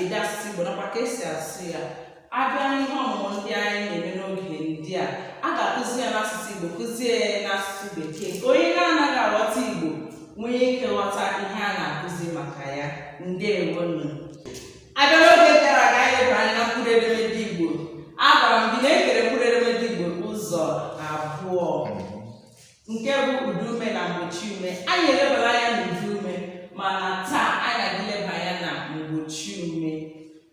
ede asụsụ Igbo nakwa ka esi asụ ya. A bịa n'ihe ọmụmụ ndị anyị na-eme n'oge ndị a, a ga-akụzi ya n'asụsụ Igbo, kụzie ya n'asụsụ Bekee, ka onye na-anaghị aghọta Igbo nwee ike ghọta ihe a na-akụzi maka ya. Ndewonụ. A bịa n'oge gara aga, anyị lebara anya na mkpụrụ edemede Igbo. Agwara m gị na e kere mkpụrụ edemede Igbo ụzọ abụọ, nke bụ ụdaume na mgbochi ume. Anyị elebara anya na ụdaume, mana taa anyị na-aga ileba anya na mgbochi ume.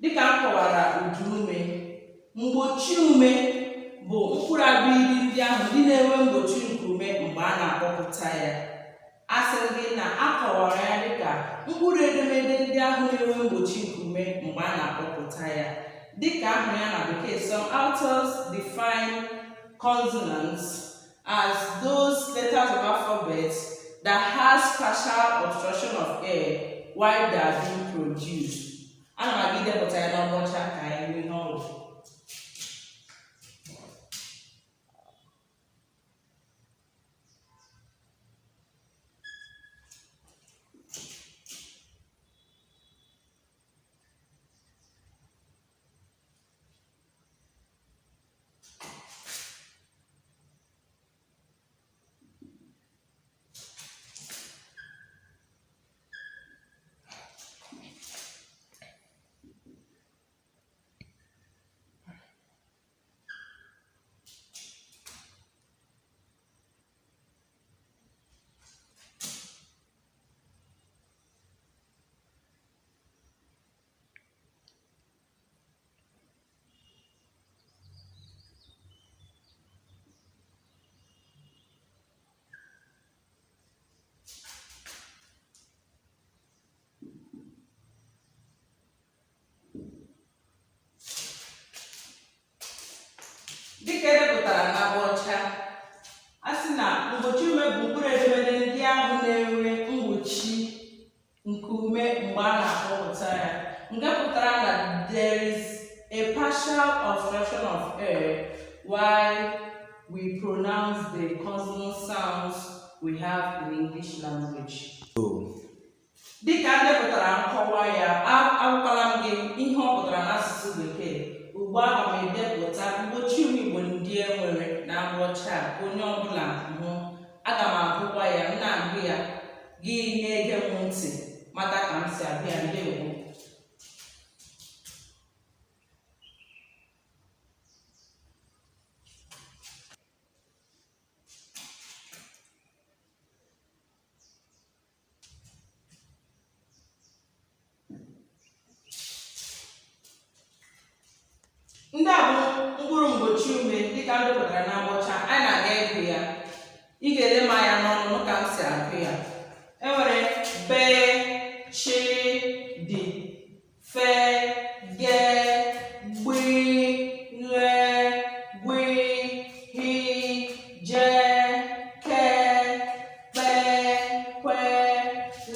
Dịka m kọwara ụdaume, mgbochi ume bụ mkpụrụ abịdịị ndị ahụ ndị na-enwe mgbochi nke ume mgbe a na-akpọpụta ya. Asị m gị na a kọwara ya dịka mkpụrụ edemede ndị ahụ na-enwe mgbochi nke ume mgbe a na-akpọpụta ya. Dịka a hụrụ ya na bekee, some authors define consonants as those letters of alphabet that has partial obstruction of air while they are being produced. Ana m aga idepụta ya n'agba ọcha ka anyị hụ ihe ọ bụ. Dịka e depụtara n'agba ọcha, a sị na mgbochi ume bụ mkpụrụ edemede ndị ahụ na-enwe mgbochi nke ume mgbe a na-akpọpụta ya, nke pụtara na there is a partial obstruction of air while we pronounce the consonant sounds we have in English language. Dịka m depụtara nkọwa ya, agwakwala m gị ihe ọ pụtara n'asụsụ Bekee. Ugbu a, aga m edepụta mgbochi ume Igbo ndị e nwere n'agba ọcha a ka onye ọbụla hụ. Aga m agụkwa ya, m na-agụ ya, gị na-ege m ntị mata ka m si agụ ya. Ndewo. Ndị a bụ mkpụrụ mgbochi ume dịka m depụtara n'agba ọcha. Anyị na-aga ịgụ ya. Ị ga-ele m anya n'ọnụ nụ ka m si agụ ya. E nwere be, chi, d, fe, ge, gbi, ghe, gwi, hi, je, ke, kpe, kwe,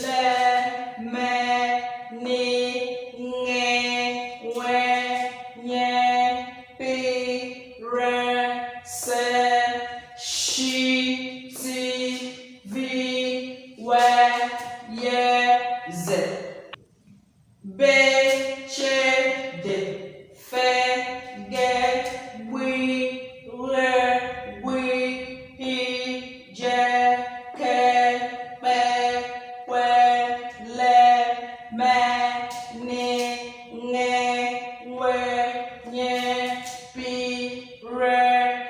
le, me, ni, ṅe, nwe, nye, pi, re, se, shi, ti, vi, we, ye, ze. B, Ch, D, F, G, Gb, Gh, Gw, H, J, K, Kp, Kw, L, M, N, Ṅ, Nw, Ny, P, R,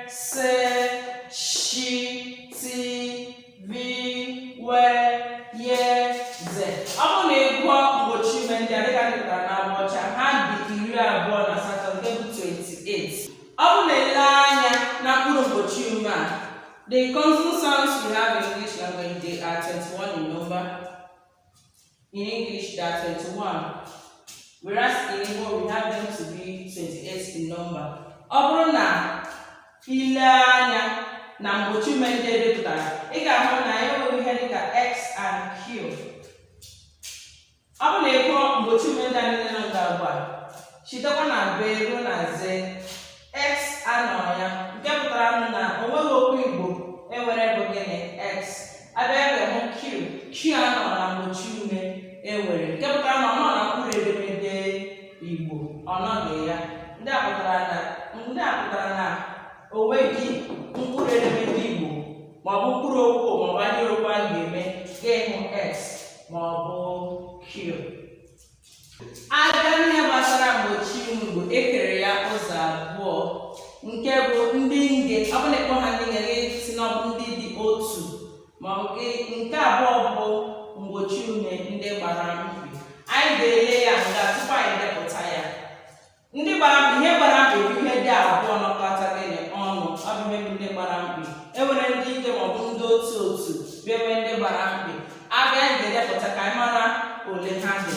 S, Sh, T, V, W, Y, Z. Ọ bụrụ na ị gụọ mgbochi ume ndị a dịka depụtara n'agba ọcha, ha dị 28, nke bụ 28. Ọ bụrụ na i lee anya na mkpụrụ mgbochi ume a, the consonant sounds we have in English language, they are 21 in number. In English, they are 21, whereas in Igbo we have them to be 28 in number. Ọ bụrụ na i lee anya na mgbochi ume ndị e depụtara, ị ga-ahụ na e nweghị ihe dịka X and Q. Ọ bụrụ na ị gụọ mgbochi ume ndị a niile nọ nga ugbu a, sitekwa na B ruo na Z, X anọ ya, nke pụtara na o nweghị okwu Igbo enwere bụ gịnị? X. A bịa ebe hụ Q, Q anọ na mgbochi ume enwere, nke pụtara na ọ nọ na mkpụrụ edemede Ma ọ bụ Q. Abịa n'ihe gbasara mgbochi ume Igbo, ekere ya ụzọ abụọ, nke bụ ndị nge. Ọ bụ na ịkpọ ha ndị nge, gị si na ọ bụ ndị dị otu, ma ọ bụ gị. Nke abụọ bụ mgbochi ume ndị gbara mkpị. Anyị ga-ele ya nga tupu anyị depụta ya. Ndị gbara mkpị, ihe gbara mkpị bụ ihe dị abụọ nọkọta gịnị ọnụ. Ọ bụ ihe bụ ndị gbara mkpị. Enwere ndị nge maọbụ ndị otu otu, bịa nwee ndị gbara mkpị. Abịa, anyị ga-edepụta ka anyị mara ole ha dị.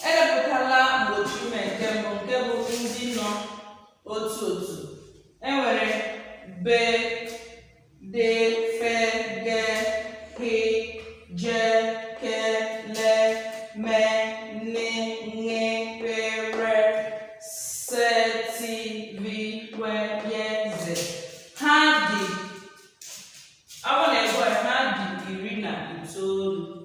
Edepụtala mgbochi ume nke mbụ, nke bụ ndị nọ otu otu. Enwere b, d, f, g, h, j, k, l, m, n, ṅ, p, r, s, t, v, w, y, z. Ha dị, ọ bụ na ebe a, ha dị 19.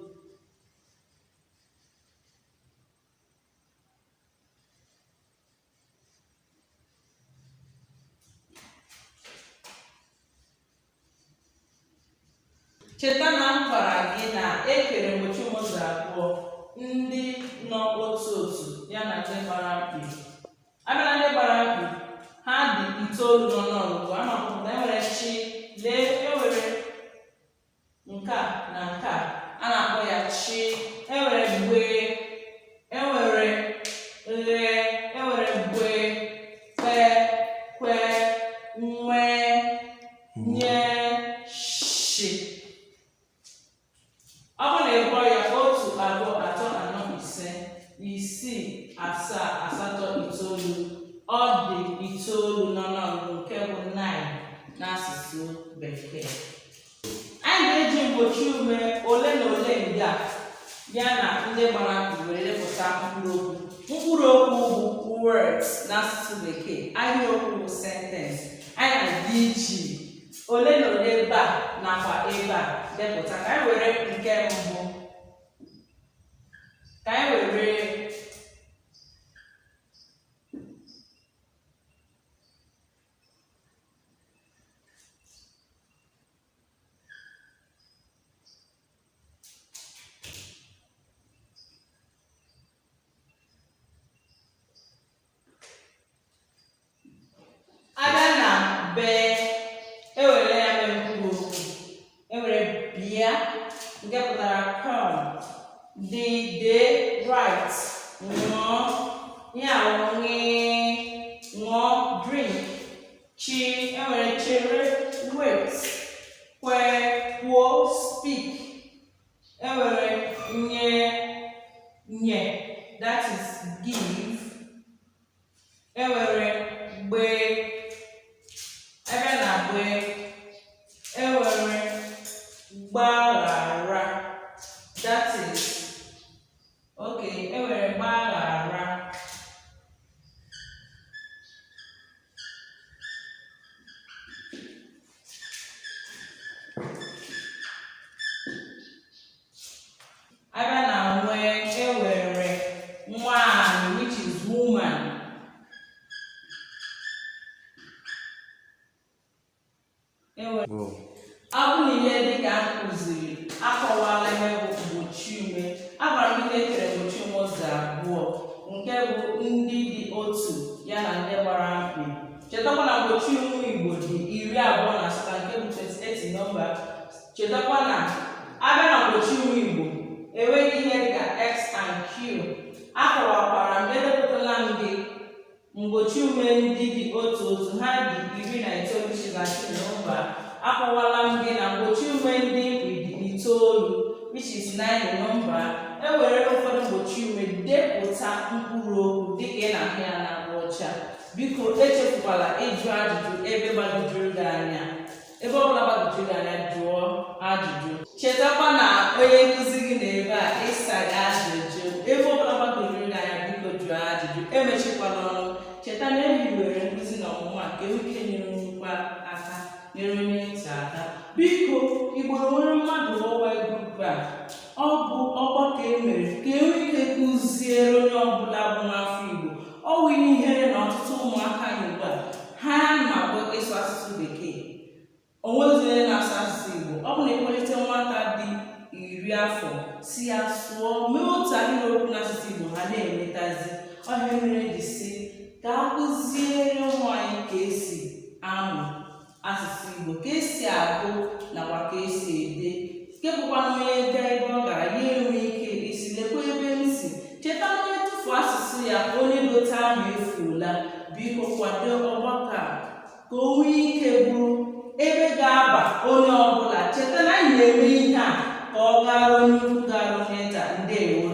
Cheta na m gwara gị na ekere mgbochi ume ụzọ abụọ, ndị nọ otu otu ya na ndị gbara mkpị. Abịa na ndị gbara mkpị, ha dị itoolu n'ọnụọgụgụ. A na-akpọpụta, enwere chi, lee, enwere nke a na nke a, a na-akpọ ya chi. Enwere gbe, enwere ghe, enwere gbe, kpe, kwe, nwe, nye, shi. Ọ bụrụ na ị gụọ ya, otu, abụọ, atọ, anọ, ise, isii, asaa, asatọ, itoolu. Ọ dị itoolu n'ọnụọgụgụ, nke bụ 9 n'asụsụ Bekee. Anyị ga-eji mgbochi ume ole na ole ndị a ya na ndị gbara mkpị were depụta mkpụrụ okwu. Mkpụrụ okwu bụ words n'asụsụ Bekee, ahịrịokwu bụ sentence. Anyị na-adị iji ole na ole ebe a nakwa ebe a depụta. Ka anyị were nke mbụ, ka anyị were abịa na be, ewere ya mee mkpụrụ okwu. Enwere bịa, nke pụtara come, dị, de, write, ṅụọ, ya ṅị, ṅụọ, drink, chi, enwere chere, wait, kwe, kwuo, speak, enwere nye, nye, that is give, enwere gbe. Ebe na gbe, enwere gbaghara, that is okay, enwere gbaghara. Abịa na nwee, enwere nwanyị, which is woman. Enwere Go. Ọ bụ na ihe dịka m kụziri, akọwala ihe bụ mgbochi ume. Agwara m gị na ekere mgbochi ume ụzọ abụọ, nke bụ ndị dị otu ya na ndị gbara mkpị. Chetakwa na mgbochi ume Igbo dị 28, nke bụ 28 number. Chetakwa na abịa na mgbochi ume Igbo, enweghị ihe dịka X and Q. Akọwakwara m, edepụtala m gị mgbochi ume ndị dị otu otu, ha dị 19, which is number. Akọwala m gị na mgbochi ume ndị mkpị dị itoolu, which is 9 number. Ewere ụfọdụ mgbochi ume depụta mkpụrụ okwu dịka ị na-ahụ ya na agba ọcha. Biko, echefukwala ịjụ ajụjụ ebe gbagojuru gị anya. Ebe ọbụla gbagojuru gị anya, jụọ ajụjụ. Chetakwa na onye nkụzi gị nọ ebe a ịsa gị ajụjụ. Ebe ọbụla gbagojuru gị anya, biko jụọ ajụjụ, emechikwala ọnụ. Cheta na e hiwere nkụzi na ọmụmụ a ka e nwee ike nyere nnukwu aka, nyere onye ntị aka. Biko, Igbo nwere mmadụ worldwide group a, ọ bụ ọgbakọ e mere ka e nwee ike kụziere onye ọbụla bụ nwafọ Igbo. Ọ wụ ihere na ọtụtụ ụmụaka anyị ugbu a, ha na-abụ ịsụ asụsụ Bekee, o nwezi onye na-asụ asụsụ Igbo. Ọ bụ na ị kpọlite nwata dị 10 afọ, sị ya sụọ, mee otu ahịrịokwu n'asụsụ Igbo, ha na-emetazi ọhịa. Mere ji si ka a kụziere ụmụ anyị ka esi amụ asụsụ Igbo, ka esi agụ nakwa ka esi ede, nke bụkwa na onye gaa ebe ọ gara, ya enwe ike isi lekwa ebe m si. Cheta na onye tụfuo asụsụ ya, onye dote ahụ efuola. Biko, kwado ọgbakọ a ka o nwee ike bụrụ ebe ga-aba onye ọbụla. Cheta na anyị na-eme ihe a ka ọ gara onye ukwu, gara onye nta. Ndewo.